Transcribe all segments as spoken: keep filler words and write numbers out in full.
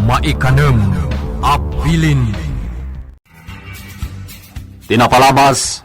Maikanem a bilin. Ti napalabas,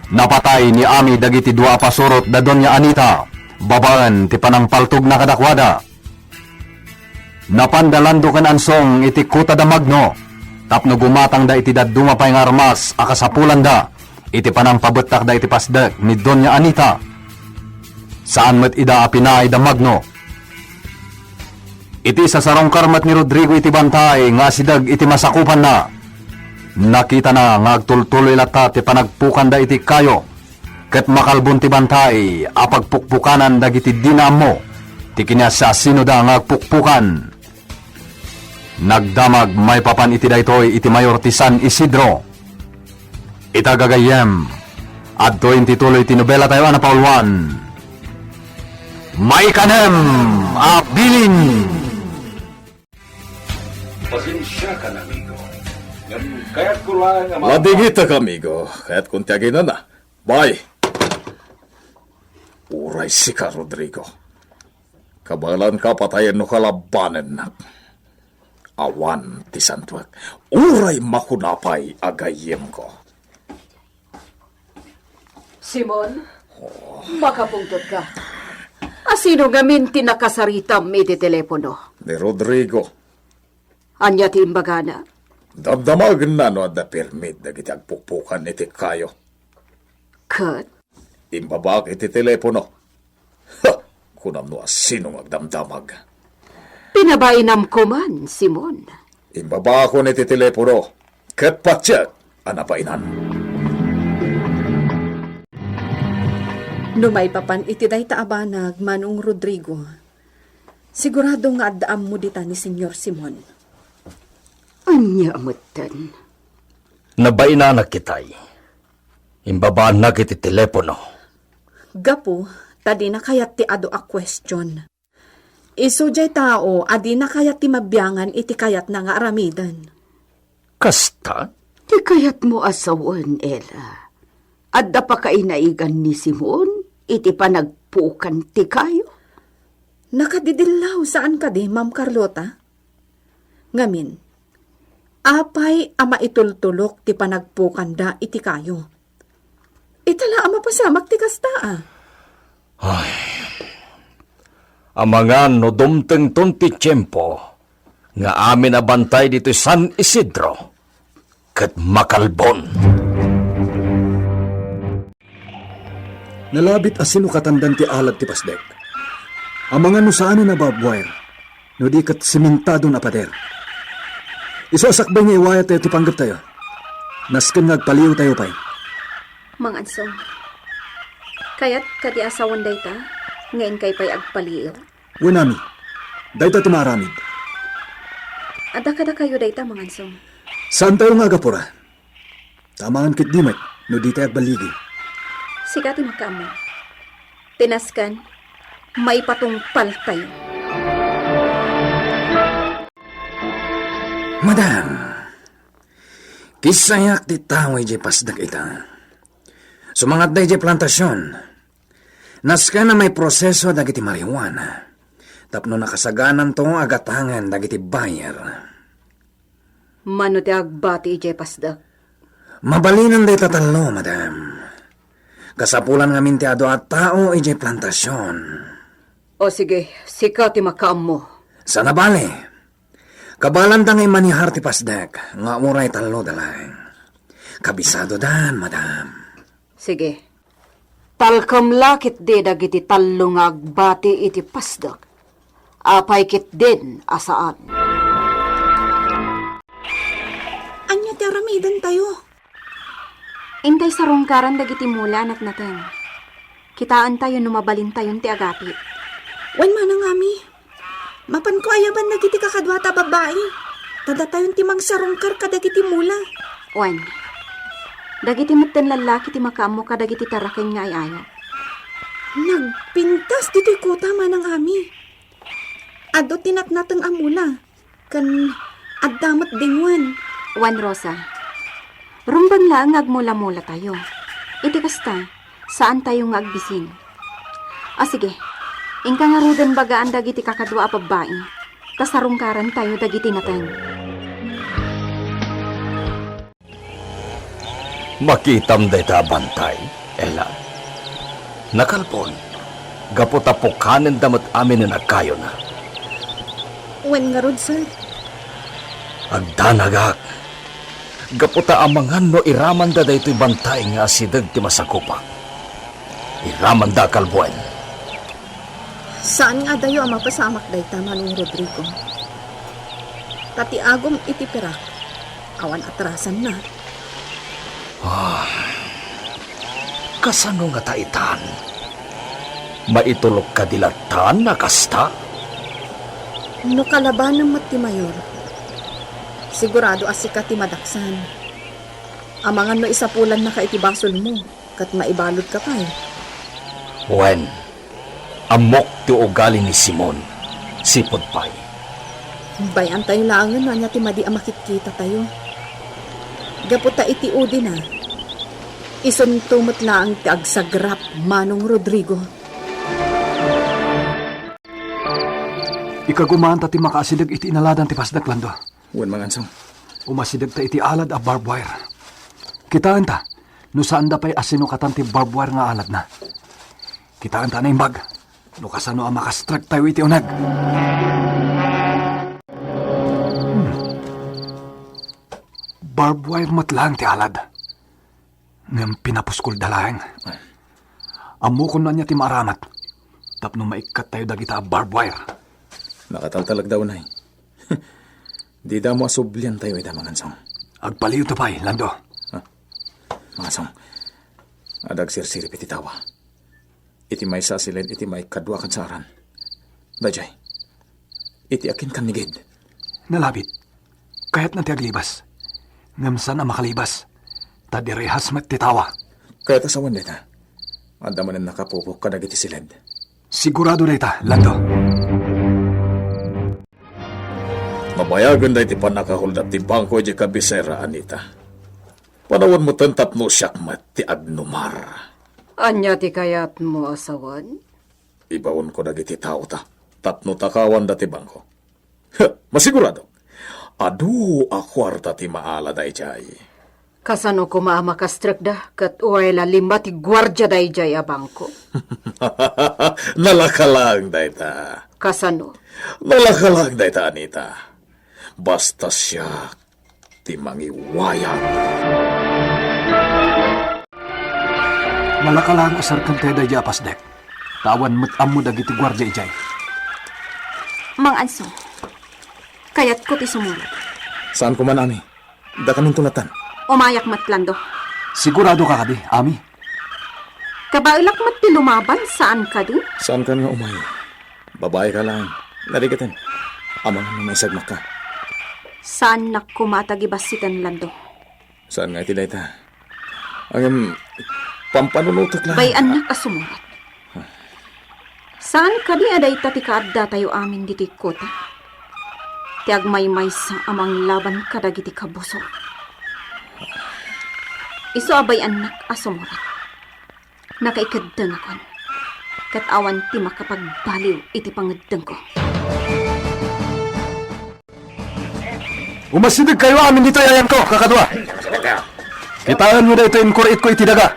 napatay ni Ami dagiti dua a pasurot da Doña Anita, babaen ti panangpaltogna kadakuada. Napanda Lando ken Ansong iti kuta da Magno, tapno gumatangda iti dadduma pay nga armas a kasapulanda iti panangpabettakda iti pasdek ni Doña Anita. Saan met ida a pinaay da Magno. Iti sasarungkar met ni Rodrigo iti bantay nga asideg iti masakupanna, nakitana nga agtultuloy latta ti panagpukanda iti kayo, ket makalbon ti bantay a pagpukpukanan dagiti dina ammo ti kiniasiasinoda nga agpukpukan. Nagdamag maipapan iti daytoy iti mayor ti San Isidro. Ita gagayyem, adtoy ti tuloy ti nobela tayo a napauluan. Maikanem a bilin. Pasensya ka na, amigo. Ngem kayatko laeng a ma- Ladigitek, amigo. Kayatko ti aginana. Bay! Uray sika, Rodrigo. Kabaelanka a patayen no kalabanennak. Awan ti santuek. Uray makuna pay a gayyemko. Simon, makapungtotka. Asino ngamin ti nakasaritam iti telepono? Ni Rodrigo. Ania ti imbagana? Damdamagenna no adda permit dagiti agpukpukan iti kayo. Ket? Imbabaak iti telepono. Ha! Kunam no asino nga agdamdamag. Pinabainam koman, Simon. Imbabaakon iti telepono, ket patiek a nabainan. No maipapan iti dayta a banag, Manong Rodrigo, sigurado nga adda ammo dita ni Señor Simon. Ania metten? Nabainanak itay. Imbabaannak iti telepono. Gapu ta dina kayat ti adu a question. Isu diay tao a dina kayat ti mabiangan iti kayatna nga aramiden. Kasta? Ti kayatmo a sawen, Ella, adda pakainaigan ni Simon iti panagpukan ti kayo? Nakadidillaw saan kadi, Ma'am Carlota? Ngamin, apay a maitultulok ti panagpukanda iti kayo? Ita la a mapasamak ti kasta, a. Ay. Amangan no dumtengton ti tiempo nga amin a bantay ditoy San Isidro ket makalbon. Nalabit a sinukatandan ti alad ti pasdek. Amangan no saanen a barbed wire, no di ket sementadon a pader. Isu a sakbay nga iwayat tayo ti panggep tayo. Nasken nga agpaliiw tayo pay. Mangansong, kayat kadi a sawen dayta nga inkay pay agpaliiw? Wen, Ami. Dayta ti maaramid. Adda kadakayo dayta, Mangansong? Saan tayo nga agapura? Tamangan ketdi met no ditay agballigi. Sika ti makaammo. Ti nasken, maipatungpal tayo. Madam, kissayak ti tao idiay pasdek ita. Sumangatda idiay plantasion. Nasken a maiproseso dagiti marijuana tapno nakasagananto a gatangen dagiti buyer. Mano ti agbati idiay pasdek? Mabalinen dayta tallo, madam. Kasapulan ngamin ti adu a tao idiay plantasion. O sige, sika ti makaammo. Saan a bale, kabaelanda nga immanihar ti pasdek nga uray talloda laeng. Kabisadodan, madam. Sige. Talkem la ketdi dagiti tallo nga agbati iti pasdek. Apay ketdin a saan? Ania ti aramidentayo? Intay sarungkaran dagiti mula a natnateng. Kitaentayo no mabalintayon ti agapit. Wen, Manang Ami. Mapanko ayaban dagiti kakaduata a babbai, ta datayon ti mangsarungkar kadagiti mula. Wen, dagiti metten lallaki ti makaammo kadagiti taraken nga ay-ayo. Nagpintas ditoy kuta, Manang Ami. Adu ti natnateng a mula, ken adda met dingwen. Wen, Rosa, rumbeng laeng nga agmula-mula tayo. Iti kasta, saan tayo nga agbisin. A, sige. Inka ngaruden bagaan dagiti kakadua a babbai. ta sarungkarantayo dagiti nateng. Makitam dayta a bantay, Ella? Nakalbon, gapu ta pukanenda met aminen a kayona. Wen ngarud, sir. Agdanagak. Gapu ta amangan no iramanda daytoy bantay nga asideg ti masakupak. Iramanda a kalbuen. Saan nga adayo a mapasamak dayta, Manong Rodrigo. Ta ti agum iti pirak, awan atrasanna. Ah, kasano ngata itan? Maitulok kadi lattan a kasta? No kalabanem met ti mayor, sigurado a sika ti madaksan. Amangan no isapulannaka iti basolmo, ket maibaludka pay. Wen, ammok ti ugali ni Simon. Sipud pay. Bay-antayo laengen no ania ti madi a makitkitatayo. Gapu ta iti udina, isunto met laeng ti agsagrap, Manong Rodrigo. Ikagumaanta ti makaasideg iti inaladan ti pasdek, Lando. Wen, Mangansong. Umasidegta iti alad a barbed wire. Kitaenta, no saanda pay a sinukatan ti barbed wire nga aladna. Kitaenta a naimbag, no kasano a makastrektayo iti uneg. Hmm. Barbed wire met laeng ti alad. Ngem pinapuskol da laeng. Ammokon no ania ti maaramat tapno maikkattayo dagita a barbed wire. Nakataltalek da unay. Dida ammo a subliantayo ida, Mangansong. Agpaliwta pay, Lando. Ah, Mangansong, adda agsirsirip iti tawa. Iti maysa a siled iti maikadua a kadsaaran. Daydiay. Iti akin kannigid. Nalabit. Kayatna ti aglibas. Ngem saan a makalibas. Ta direhas met ti tawa. Kayat a sawen dayta. Adda manen nakapupok kadagiti siled. Sigurado dayta, Lando. Mabayagen daydi pannakahuldap ti bangko idiay kabisera, Anita. Panawen metten tapno siak met ti agnumar. Ania ti kayatmo a sawen? Ibaonko dagiti tao ta, tapno takawanda ti bangko. Heh, masigurado. Adu a kuarta ti maala daydiay. Kasano koma a makastrekda ket uray la lima ti guardia daydiay a bangko? Nalaka laeng dayta. Kasano? Nalaka laeng dayta, Anita. Basta siak ti mangiwayag. Nalaka laeng a serkentayo daydiay a pasdek. Ta awan met ammo dagiti guardia idiay. Mangansong, kayatko ti sumurat. Saan koma, Ami? Dakaminto lattan. Umayak met, Lando. Sigurado ka kadi, Ami? Kabaelak met ti lumaban, saan kadi? Saankan nga umay. Babaika laeng. Narigaten. Amangan no maisagmakka. Saannak koma a tagibassiten, Lando. Saan nga iti dayta? Ngem, pampanunotek laeng. Bay-annak a sumurat. Saan kadi a dayta ti kaaddatayo amin ditoy kota? Ti agmaymaysa a manglaban kadagiti kabusor. Isu a bay-annak a sumurat. Nakaikeddengakon. Ket awan ti makapagbaliw iti pangeddengko. Umasidegkayo amin ditoy, ayanko, kakadua. Kitaenyo daytoy inkur-itko iti daga.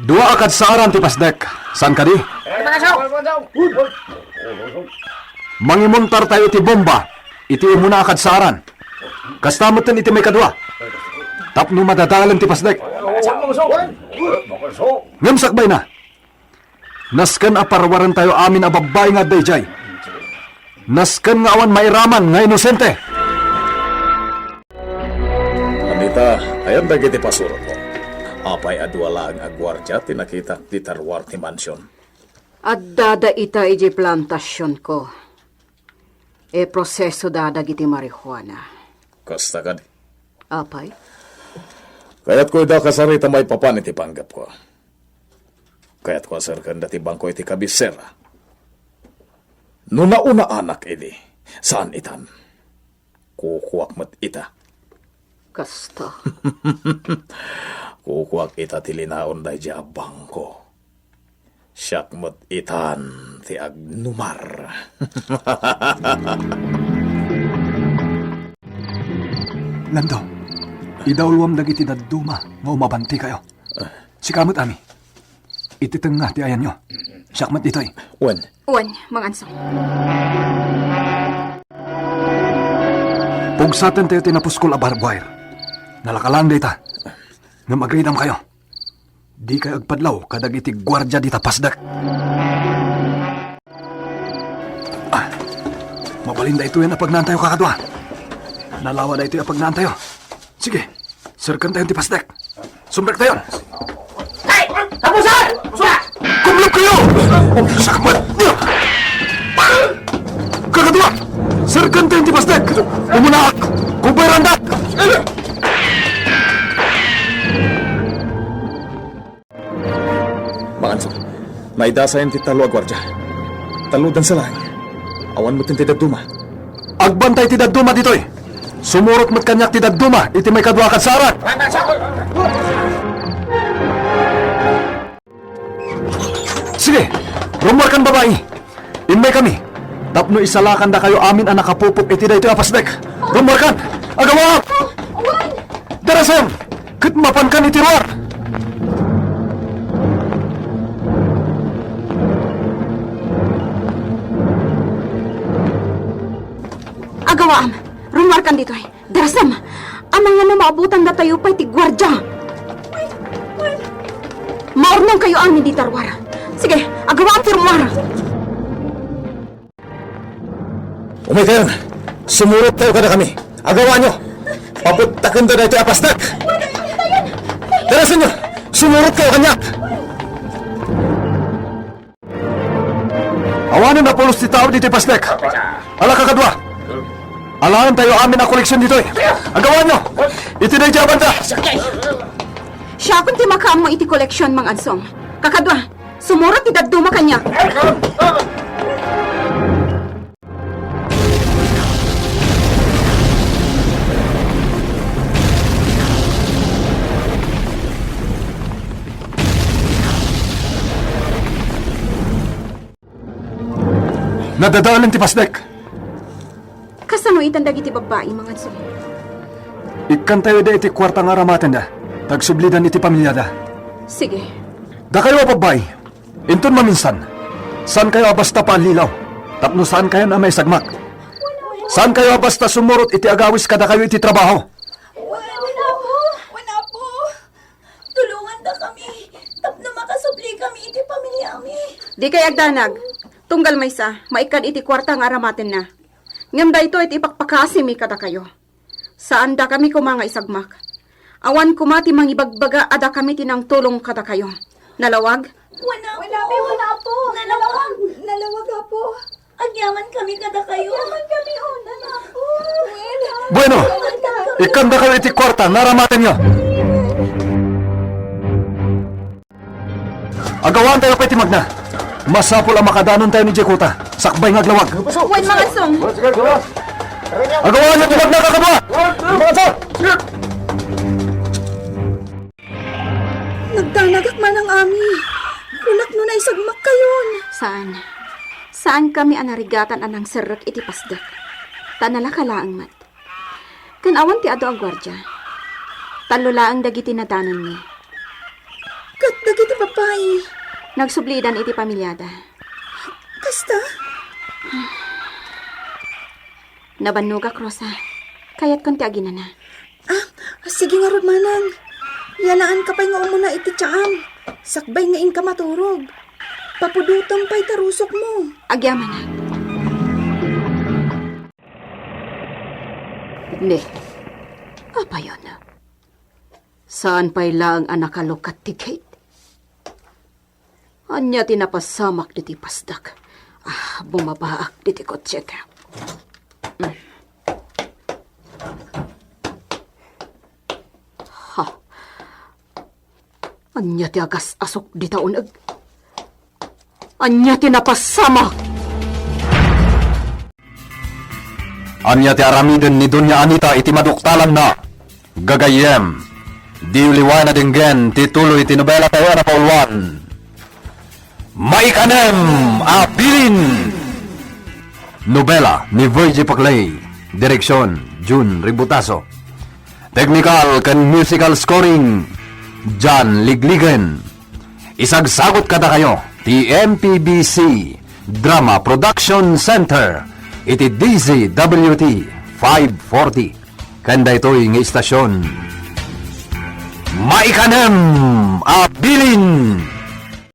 Dua a kadsaaran ti pasdek. Saan kadi? Mangimontartayo iti bomba iti umuna a kadsaaran. Kasta metten iti maikadua. Tapno madadaelen ti pasdek. Ngem sakbayna, nasken a parwarentayo amin a babbai nga adda idiay. Nasken nga awan mairaman nga inosente. Anita, ayan dagiti pasurotmo. Apay a dua laeng a guardia ti nakitak dita ruar ti mansion? Addada ita idiay plantasionko. Iprosesoda dagiti marijuana. Kasta kadi? Apay? Kayatko ida kasarita maipapan iti panggepko. Kayatko a serkenda ti bangko iti kabisera. No naunaanak idi, saan itan. Kukuak met ita. Kasta. Kukuak ita ti linaon daydiay a bangko. Siak met itan ti agnumar. Nando, idawluam dagiti dadduma nga umabantikayo. Sika met, Ami. Iti tengnga ti ayanyo. Siak met ditoy. Wen. Wen, Mangansong. Pugsatentayo ti napuskol a barbed wire. Nalaka laeng dayta. Ngem agridamkayo. Dikay agpadlaw kadagiti guardia dita pasdek. Ah, mabalin daytoy a pagnaantayo, kakadua. Nalawa daytoy a pagnaantayo. Sige, serkentayon ti pasdek. Sumrektayon. Ay! Tapusan! Kumlupkayo! Sakmat! Kakadua! Serkentayon ti pasdek! Umunaak! Kuberandak! Mangansong, naidasayan ti tallo a guardia. Tallo dansa laeng. Awan met ti dadduma. Agbantay ti dadduma ditoy. Sumurot met kaniak ti dadduma iti maikadua a kadsaran. Sige, rummuarkan, babai. Immaykami tapno isalakandakayo amin a nakapupok iti daytoy a pasdek. Rummuarkan! Agawaam! Darasem! Ket mapankan iti ruar! Agawaam! Rummuarkan ditoy! Darasem! Amangan no maabutan datayo pay ti guardia! Maurnongkayo amin dita ruar! Sige, agawaam ti rummuar! Umaykayon! Sumurotkayo kadakami! Agawaanyo! Paputtakenda daytoy a pasdek! Darasenyo! Sumurotkayo kaniak! Awanen a pulos ti tao ditoy pasdek. Ala, kakadua. Alaentayo amin a koleksion ditoy. Agawaanyo! Iti daytoy a banda! Siakon ti makaammo iti koleksion, Mangansong. Kakadua, sumurot ti dadduma kaniak. Nadadaelen ti pasdek. Kasano itan dagiti babbai, Mangansong? Ikkantayo ida iti kuarta nga aramatenda, ta agsublidan iti pamiliada. Sige. Dakayo a babbai, inton maminsan, saankayo a basta paallilaw, tapno saankayon a maisagmak. Saankayo a basta sumurot iti agawis kadakayo iti trabaho. Wen, Apo! Wen, Apo! Tulongandakami tapno makasublikami iti pamiliami. Dikay agdanag. Tunggal maysa, maikkad iti kuarta nga aramatenna. Ngem daytoy ti ipakpakaasimi kadakayo. Saandakami koma nga isagmak. Awan koma ti mangibagbaga a dakami ti nangtulong kadakayo. Nalawag? Wen, Apo. Wen, Apo. Nalawag. Nalawag, Apo. Agyamankami kadakayo. Agyamankami, o, Apo. Bueno, ikkandakayo iti kuarta nga aramatenyo. Agawaantayo pay ti magna. Masapul a makadanontayon idiay kuta, sakbay nga aglawag. Wen, Mangansong. Agawaanyo ti magna, kakadua! Mangansong! Nagdanagak manang, Ami. Kunak no naisagmakkayon. Saan. Saankami a narigatan a nangserrek iti pasdek. Ta nalaka laeng met. Ken awan ti adu a guardia. Tallo laeng dagiti nadanonmi. Ket dagiti babbai? Nagsublidan iti pamiliada. Kasta? Nabannogak, Rosa. Kayatkon ti aginana. Ah, sige ngarud manang. Yalaanka pay nga umuna iti tiaan. Sakbay nga inka maturog. Papudotem pay ta rusokmo. Agyamanak. Ne, apayon? Saan pay laeng a nakalukat ti gate? Ania ti napasamak diti pasdak? Ah, bumabaak diti kotsek. Mm. Ha. Ania ti agas-asok dita uneg? Ania ti napasamak? Ania ti aramiden ni Doña Anita iti maduktalanna? Gagayyem, diyo liwayan a denggen ti tuloy ti nobela tayo a napauluan. Maikanem a Bilin. Nobela ni Virgie Paclay. Direksyon, Jun Ributaso. Technical ken musical scoring, John Ligligen. Isagsagot kadakayo ti M P B C Drama Production Center iti D Z W T five forty. Ken daytoy nga istasyon, Maikanem a Bilin.